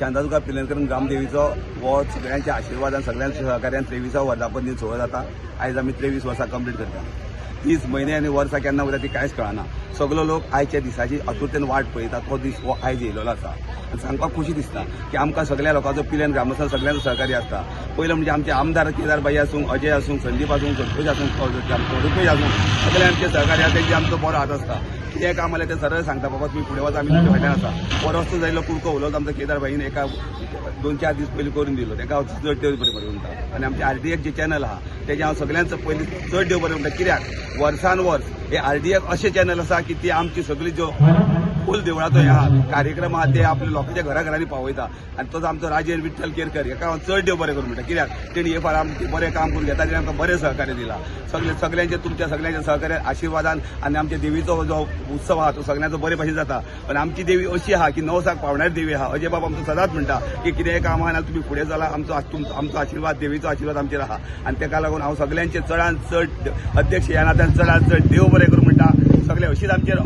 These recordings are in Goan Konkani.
शांतादुर्गा पिलेणकर ग्रामदेवीचो हो सगळ्यांच्या आशिर्वादान, सगळ्यांच्या सहकार्यान 23वो वर्धापन दिन सुवाळो जाता. आयज आमी 23 वर्सां कंप्लीट करता. 30 म्हयने आनी वर्सां केन्ना वता ती कांयच कळना. सगलो लोक आयच्या दिसाची आतुरतेन वाट पळयता. तो दीस हो आयज येयलेलो आसा आनी सांगपाक खुशी दिसता की आमकां सगळ्या लोकांचो, पिलेन ग्रामस्थां सगळ्यांचो सहकार्य आसता. पयलें म्हणजे आमचे आमदार केदार भाई आसूं, अजय आसूं, संदीप आसूं, संतोष आसूं, रुपेश आसूं, सगळे आमचे सहकार्य आसा. तेंचे आमचो बरो हात आसता. कितें काम जाल्यार ते सरळ सांगता, बाबा तुमी फुडें वचा, आमी तुमच्या फाटल्यान आसा. हो रस्तो जायलो कुडको उलोवप आमचो केदार भाईन एका 2-4 दीस पयलीं करून दिलो. तेका हांव चड देव बरें बरें म्हणटा. आनी आमचे आरडीएफ जे चॅनल आहा तेजें हांव सगळ्यांत पयलीं चड देव बरें म्हणटा, कित्याक वर्सान वर्स हे आरडीएफ अशें चॅनल आसा की ती आमची सगळी जो फूल देवळाचो हे आहा कार्यक्रम आहा ते आपल्या लोकांच्या घरा घरांनी पावयता. आनी तोच आमचो राजेश विठ्ठल केरकर हेका हांव चड देव बरें करूं म्हणटा, कित्याक तेणी हे फार आमचें बरें काम करून घेता, तेणी आमकां बरें सहकार्य दिलां. सगळे सगळ्यांचे तुमच्या सगळ्यांच्या सहकार्य आशिर्वादान आनी आमच्या देवीचो जो उत्सव आहा तो सगळ्यांचो बरे भशेन जाता. आनी आमची देवी अशी आहा की नवसाक पावणारी देवी आहा. अजय बाब आमचो सदांच म्हणटा की कितेंय काम आहा जाल्यार तुमी फुडें चला, आमचो आमचो आशिर्वाद, देवीचो आशिर्वाद आमचेर आहा. आनी तेका लागून हांव सगळ्यांचे चडान चड अध्यक्ष ह्या नात्यान चडान चड देव बरें करूं म्हणटा. सगळे अशीच आमचेर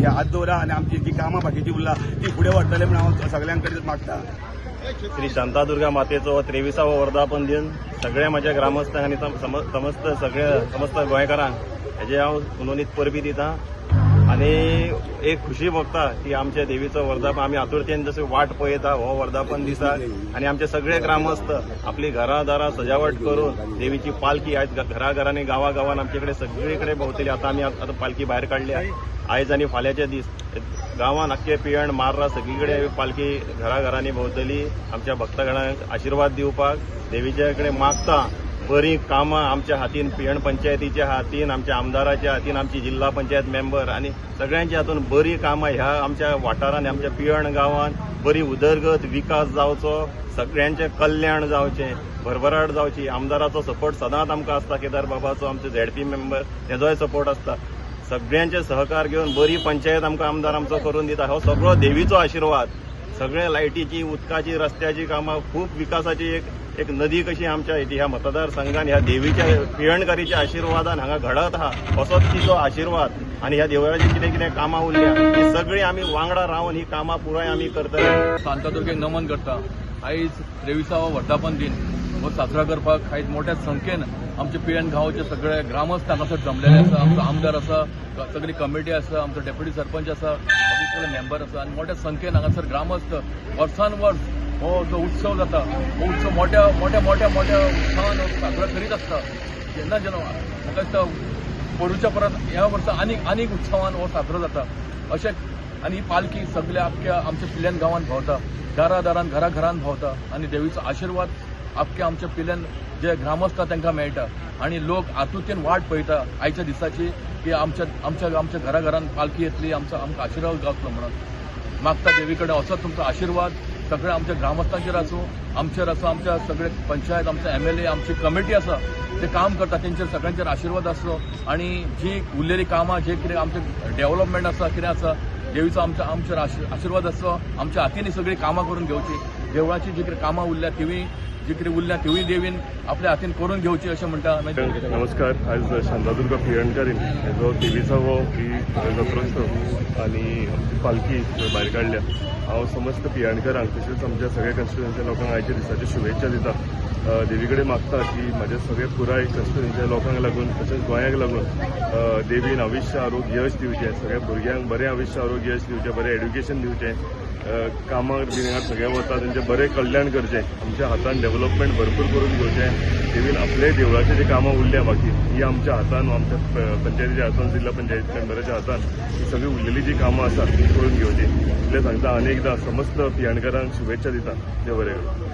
हात दवरा आनी आमची जी कामां बाकीची उरला ती फुडें व्हरतले म्हूण हांव सगळ्यां कडेन मागता. श्री शांतादुर्गा मातेचो 23वो वर्धापन दिन सगळ्या माझ्या ग्रामस्थांक आनी समस्त सगळ्या समस्त गोंयकारांक हेजे हांव उनोनीत परबी दिता. आनी एक खुशी भोगता की आमच्या देवीचो वर्धापन आमी आतुरतेन जसो वाट पळयता हो वर्धापन दिसाक. आनी आमचे सगळे ग्रामस्थ आपली घरां दारां सजावट करून देवीची पालखी आयज घराघरांनी गांवागांवान आमचे कडेन सगळे कडेन भोंवतली. आतां आमी आतां पालखी भायर काडल्या. आयज आनी फाल्यांचे दीस गांवान आख्खे पियण मार्रा सगळी कडेन पालखी घराघरांनी भोंवतली. आमच्या भक्तगणांक आशिर्वाद दिवपाक देवीच्या कडेन मागता बरी कामां आमच्या हातीन, पियण पंचायतीच्या हातीन, आमच्या आमदाराच्या हातीन, आमची जिल्हा पंचायत मेंबर आनी सगळ्यांच्या हातून बरी कामां ह्या आमच्या वाठारान, आमच्या पियण गांवान बरी उदरगत विकास जावचो, सगळ्यांचें कल्याण जावचें, भरभराट जावची. आमदाराचो सपोर्ट सदांच आमकां आसता, केदार बाबाचो, आमचो झेडपी मेंबर तेजोय सपोर्ट आसता. सगळ्यांचे सहकार घेवन बरी पंचायत आमकां आमदार आमचो करून दिता. हो सगळो देवीचो आशिर्वाद. सगळे लायटीची, उदकाची, रस्त्याची कामां खूब विकासाची एक एक नदी कशी आमच्या ह्या मतदारसंघान ह्या देवीच्या पियणकारीच्या आशिर्वादान हांगा घडत आहा. असोच तिचो आशिर्वाद. आनी ह्या देवळाची कितें कितें कामां उरल्या ती सगळीं आमी वांगडा रावन ही कामां पुराय आमी करतले. शांतादुर्गेक नमन करता. आयज 23वो वर्धापन दिन हो साजरा करपाक आयज मोठ्या संख्येन आमचे पियण गांवचे सगळे ग्रामस्थ हांगासर जमलेले आसा. आमचो आमदार आसा, सगळी कमिटी आसा, आमचो डेप्युटी सरपंच आसा, बाकी सगळे मेंबर आसा आनी मोठ्या संख्येन हांगासर ग्रामस्थ वर्सान वर्स हो जो उत्सव जाता हो उत्सव मोठ्या मोठ्या मोठ्या मोठ्या उत्साहान साजरो करीत आसता. जेन्ना जेन्ना म्हाका दिसता पोरूच्या परत ह्या वर्सा आनीक आनीक उत्सवान हो साजरो जाता अशें. आनी ही पालखी सगल्या आख्ख्या आमच्या पिल्यान गांवांत भोंवता, दारा दारान घरा घरान भोंवता आनी देवीचो आशिर्वाद आख्ख्या आमच्या पिल्यान जे ग्रामस्थ तांकां मेळटा. आनी लोक आतुरतेन वाट पळयता आयच्या दिसाची की आमच्या आमच्या आमच्या घरा घरान पालखी येतली, आमचो आमकां आशिर्वाद गावतलो म्हणून मागता देवी कडेन. असोच तुमचो आशिर्वाद सगळ्या आमच्या ग्रामस्थांचेर आसूं, आमचेर आसूं, आमच्या सगळे पंचायत, आमचे एमएलए, आमची कमिटी आसा ते काम करता तेंचेर सगळ्यांचेर आशिर्वाद आसलो. आनी जी उरलेली कामां जे कितें आमचें डेव्हलपमेंट आसा कितें आसा देवीचो आमच्या आमचेर आशिर्वाद आसचो. आमच्या हातीन सगळीं कामां करून घेवची. देवळाची जी कितें कामां उरल्या तिवूय जी कितें उरल्या तिवूय देवीन आपल्या हातीन करून घेवची अशें म्हणटा. नमस्कार. आज शांतादुर्गा पियणकारीन हेजो 23वो ही जत्रोत्सव आनी आमची पालखी भायर काडल्या. हांव समस्त पियणकारांक तशेंच आमच्या सगळ्या कॉन्स्टिट्युएन्सीच्या लोकांक आयच्या दिसाच्यो शुभेच्छा दिता. देवी कडेन मागता की म्हाज्या सगळ्या पुराय कॉन्स्टिट्युएन्सीच्या लोकांक लागून तशेंच गोंयाक लागून देवीन आयुश्य आरोग्य यश दिवचें, सगळ्या भुरग्यांक बरें आयुश्य आरोग्य यश दिवचें, बरें एड्युकेशन दिवचें, कामाक बिमाक सगळे वता तेंचें बरें कल्याण करचें, आमच्या हातान डेव्हलपमेंट भरपूर करून घेवचें. देवीन आपले देवळाची जी कामां उरल्या बाकी ही आमच्या हातान, आमच्या पंचायतीच्या हातान, जिल्हा पंचायत मेंबराच्या हातान ही सगळी उरलेली जी कामां आसा ती करून घेवची इतलें सांगता. आनी एकदां समस्त पियणकारांक शुभेच्छा दिता. देव बरें करूं.